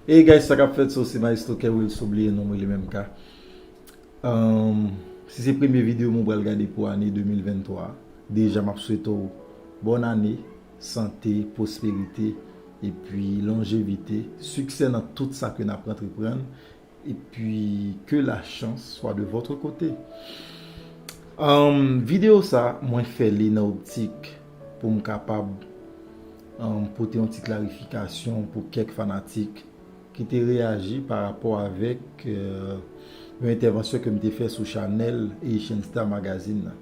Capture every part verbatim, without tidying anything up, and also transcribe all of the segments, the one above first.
Hey guys, sa k ap fèt? So, se Maestro Kerwil, sou bliye non mwen li menm ka. Um, si se premye videyo mwen pral gade pou ane de mil venntwa, deja m ap swete w bòn ane, sante, pwosperite, epi lonjevite, siksè nan tout sa ke n ap antreprann, epi ke la chance soit de votre côté. Um, videyo sa, mwen fè li nan optik pou m kapab um, pote yon ti klarifikasyon pou kèk fanatik ki te reyaji pa rapò avèk euh, yon entèvansyon ke m te fè sou chanèl Haitian Star Magazine nan.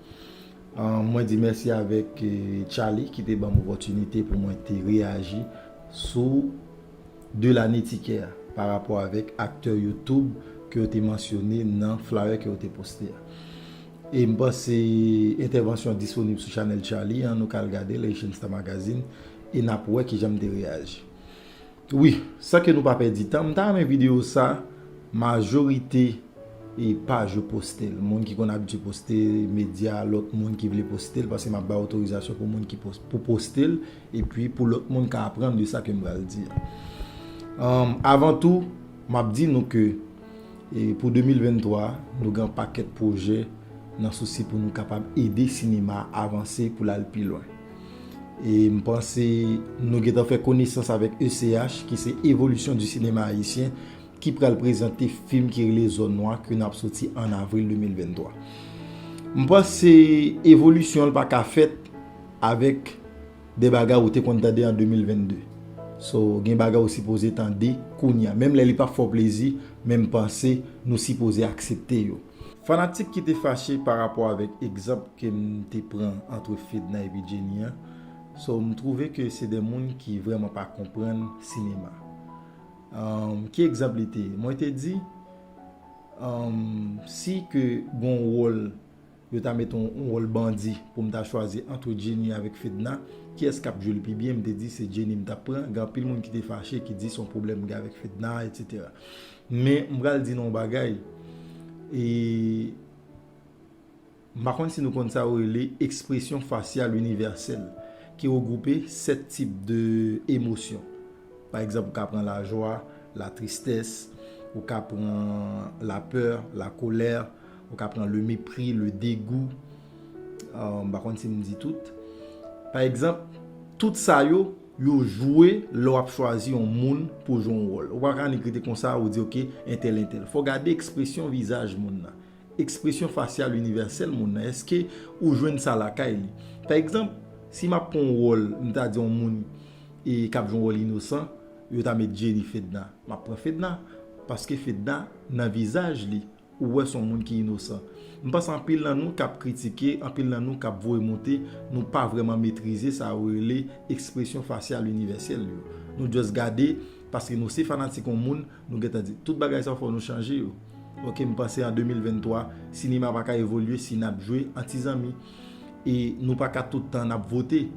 Euh, mwen di mèsi avèk euh, Charlie ki te ban m opòtinite pou mwen te reyaji sou de lane tikè a pa rapò avèk aktè YouTube ke yo te mansyone nan flyer ke yo te poste a. E m panse entèvansyon an disponib sou chanèl Charlie an, nou ka al gade l, Haitian Star Magazine, e n ap wè kijan m te reyaji. Wi, san ke nou pa pèdi tan, m ta renmen videyo sa, majorite e paj yo poste l. Moun ki konn abitye poste medya, lòt moun ki vle poste l, paske m ap bay otorizasyon pou moun ki pos- pou poste l, epi pou lòt moun ka aprann de sa ke m pral di a. Um, avan tou, m ap di nou ke e pou de mil venntwa, nou gen yon pakèt pwojè nan sousi pou nou kapab ede sinema a avanse pou l al pi lwen. E m panse nou gentan fè konesans avèk E C H, ki se Evolisyon di Sinema Ayisyen, ki pral prezante fim ki rele Zòn Nwa ke n ap soti an avril de mil venntwa. M panse evolisyon an pa ka fèt avèk de bagay ou te konn tande an de mil vennde. So, gen bagay ou sipoze tande kounye a. Menm lè li p ap fè w plezi, men m panse nou sipoze aksepte yo. Fanatik ki te fache pa rapò avèk egzanp ke m te pran antre Fedna epi Jenny an, so, m twouve ke se de moun ki vrèman pa konprann sinema. Um, ki egzanp li te ye? Mwen te di, um, si ke gon wòl yo ta met yon, yon wòl bandi pou m ta chwazi antre Jenny avèk Fedna, kiyès k ap jwe l pi byen? M te di se Jenny m t ap pran. Gen anpil moun ki te fache, ki di se yon pwoblèm m gen avèk Fedna, etsetera. Men m pral di nou yon bagay, e m pa konn si nou konn sa yo rele ekspresyon fasyal inivèsèl, ki regwoupe sèt tip de emosyon. Pa egzanp, ou ka pran lajwa, latristès, ou ka pran lapè, lakolè, ou ka pran le mépris, le dégoût. Euh, m pa konn si m di tout. Pa egzanp, tout sa yo, yo jwe lè w ap chwazi yon moun pou jwe yon wòl. Ou pa ka annik rete konsa, ou di, "Ok, entèl, entèl." Fò w gade ekspresyon vizaj moun nan. Ekspresyon fasyal inivèsèl moun nan. Èske ou jwenn sa lakay li? Pa egzanp, si m ap pran yon wòl, m ta di yon moun e k ap jwe yon wòl inosan, yo ta met Jenny Fedna. M ap pran Fedna, paske Fedna, nan vizaj li, ou wè se yon moun ki inosan. M panse anpil nan nou k ap kritike, anpil nan nou k ap voye monte, nou pa vrèman metrize sa yo rele ekspresyon fasyal inivèsèl yo. Nou just gade, paske nou se fanatik yon moun, nou gentan di, tout bagay sa yo fò nou chanje yo. Ok, m panse an de mil venntwa, sinema pa ka evolye si n ap jwe an ti zanmi. E nou pa ka tout tan n ap vote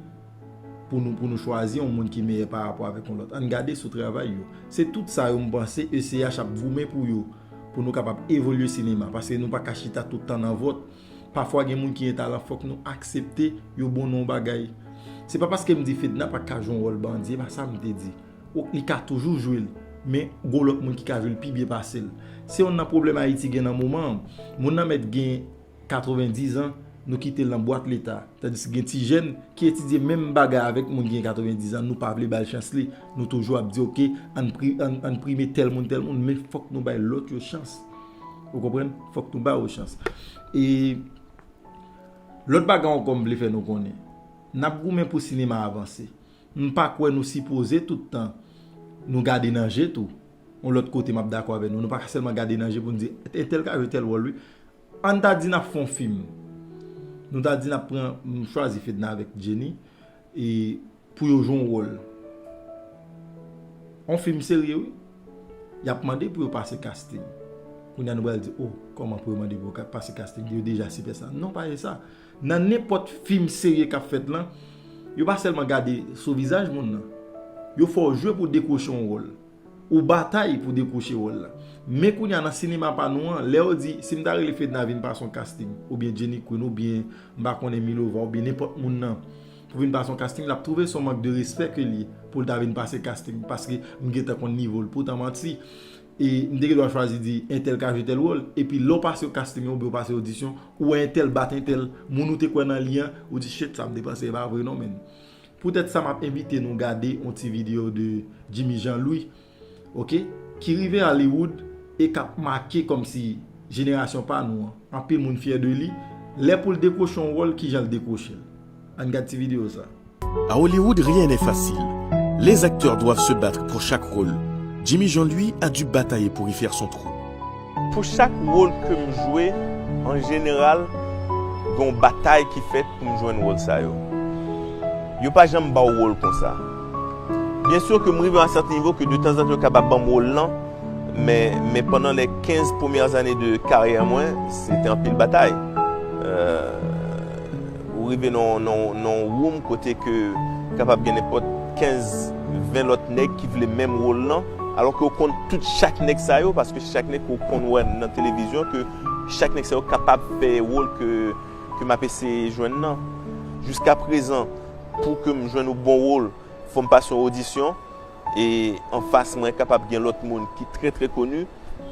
pou nou, pou nou chwazi yon moun ki meyè pa rapò avèk yon lòt. Ann gade sou travay yo. Se tout sa yo m panse E C H ap goumen pou yo, pou nou kapab evolye sinema, paske nou pa ka chita tout tan nan vòt. Pafwa gen moun ki gen talan, fòk nou aksepte yo bon nan yon bagay. Se pa paske m di Fedna pa ka jwe yon wòl bandi, e pa sa m te di. Ou, li ka toujou jwe l, men gon lòt moun ki ka jwe l pi byen pase l. Se yonn nan pwoblèm Ayiti gen nan moman an. Moun nan mèt gen katrevendiz an, nou kite l nan bwat leta. Tandis gen ti jèn ki etidye menm bagay avèk moun ki gen katrevendiz an, nou pa vle ba l chans li. Nou toujou ap di, "Ok, ann pri-, ann, ann prime tèl moun, tèl moun," men fòk nou bay lòt yo chans. Ou konprann? Fòk nou ba yo chans. E lòt bagay ankò m vle fè nou konnen. N ap goumen pou sinema a avanse. M pa kwè nou sipoze tout tan nou gade nan je tou. Yon lòt kote m ap dakò avè nou. Nou pa ka sèlman gade nan je pou n di, "Entèl ka jwe tèl wòl, wi." Ann ta di n ap fè yon fim. Nou ta di n ap pran, m chwazi Fedna avèk Jenny, e pou yo jwe yon wòl. Yon fim serye, wi. Y ap mande pou yo pase casting. Kounye a nou pral di, "Oh, kòman pou yo mande pou yo ka-, pase casting? Yo deja sipèsta." Non, pa se sa. Nan nenpòt fim serye k ap fèt lan, yo pa sèlman gade sou vizaj moun nan. Yo fè w jwe pou w dekwoche yon wòl. Ou batay pou dekwoche wòl la. Men kounye a nan sinema pa nou an, lè yo di, si m ta rele Fedna vin pase yon casting, oubyen Jenny Queen, oubyen m pa konnen Milova, oubyen nenpòt moun nan, pou vin pase yon casting, l ap twouve se yon mank de respè ke l ye pou l ta vin pase casting, paske m gentan konn nivo l. Poutan manti, e m te gen dwa chwazi di entèl ka jwe tèl wòl, epi lè w pase yon casting oubyen w pase odisyon, ou wè entèl bat entèl, moun ou te kwè nan li an, ou di, shit, sa m te panse e pa vre non, menn. Poutèt sa, m ap envite nou gade yon ti videyo de Jimmy Jean Louis, oke, ki rive Hollywood e k ap make kòmsi jenerasyon pa nou an. Anpil moun fyè de li. Lè pou l dekwoche yon wòl, kijan l dekwoche l? Ann gad ti videyo sa. À Hollywood, rien n'est facile. Les acteurs doivent se battre pour chaque rôle. Jimmy Jean, lui, a dû batailler pour y faire son trou. Pou chak wòl ke m jwe, an jeneral, gen yon batay ki fèt pou m jwenn wòl sa yo. Yo pa janm ba w wòl konsa. Byen si ke m rive a yon sèten nivo ke detanzantan yo kapab ban m wòl lan, men, men pandan lè kenz premyè zane de karyè mwen, se te anpil batay. Euh, ou rive nan, nan, nan yon woum kote ke kapab gen nenpòt kenz, ven lòt nèg ki vle menm wòl lan, alò ke ou konn tout chak nèg sa yo, paske chak nèg ke ou konn wè nan televizyon, ke chak nèg sa yo kapab fè wòl ke, ke m ap eseye jwenn nan. Jiska prezan, pou ke m jwenn yon bon wòl, fò m pase yon odisyon, e anfas mwen kapab gen lòt moun ki trè, trè koni,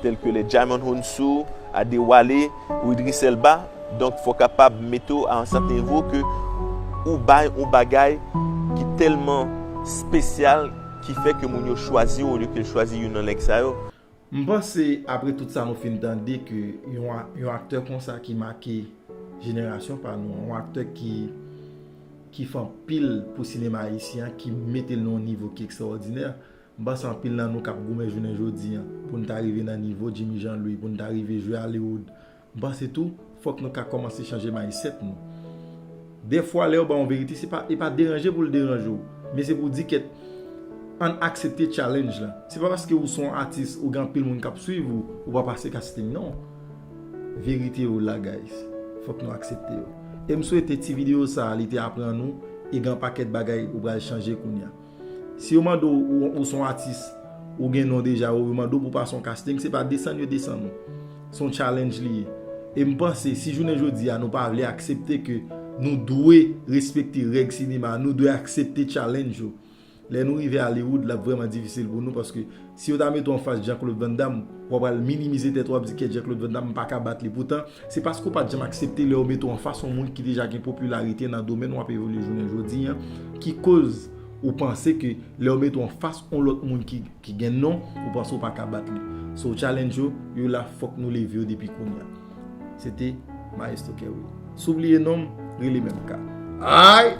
tèl ke les Djimon Hounsou, Adewale, ou Idris Elba. Donk, fò w kapab mete w a yon sèten nivo ke ou bay yon bagay ki tèlman espesyal, ki fè ke moun yo chwazi w olye ke l chwazi youn nan nèg sa yo. M panse, apre tout sa nou fin tande, ke yon, a- yon aktè konsa ki make jenerasyon pa nou, yon aktè ki, ki fè anpil pou sinema ayisyen an, ki mete l nan yon nivo ki ekstraòdinè, m panse anpil nan nou k ap goumen jounen jodi an, pou n ta rive nan nivo Jimmy Jean Louis, pou n ta rive jwe Hollywood, m panse tou, fòk nou ka kòmanse chanje mindset nou. Dèfwa, lè yo ba w yon verite, se pa, e pa deranje pou l deranje w, men se pou w di kèt, ann aksepte challenge lan. Se pa paske ou se yon atis, ou gen anpil moun k ap swiv ou, ou pa pase casting, non. Verite yo la, guys. Fòk nou aksepte yo. E m swete ti videyo sa a, li te aprann ou, e gen yon pakèt bagay ou pral chanje kounye a. Si yo mande w, ou, ou se yon atis, ou gen non deja, ou yo mande w pou w pase yon casting, se pa desann yo desann ou. Se yon challenge li ye. E m panse, si jounen jodi a, nou pa vle aksepte ke nou dwe respekte règ sinema, nou dwe aksepte challenge yo, lè nou rive Hollywood, l ap vrèman difisil pou nou, paske si yo ta mete w anfas Jean-Claude Van Damme, w ap pral minimize tèt ou, w ap di, kèt, Jean-Claude Van Damme, m pa ka bat li. Poutan, se paske w pa t janm aksepte lè yo mete w anfas yon moun ki deja gen popilarite nan domèn w ap evolye jounen jodi an, ki koz ou panse ke lè yo mete w anfas yon lòt moun ki, ki gen non, ou panse w pa ka bat li. So, challenge yo, yo la, fòk nou leve yo depi kounye a. Se te Maestro Kerry. Si w bliye non m, rele menm ka. Ay!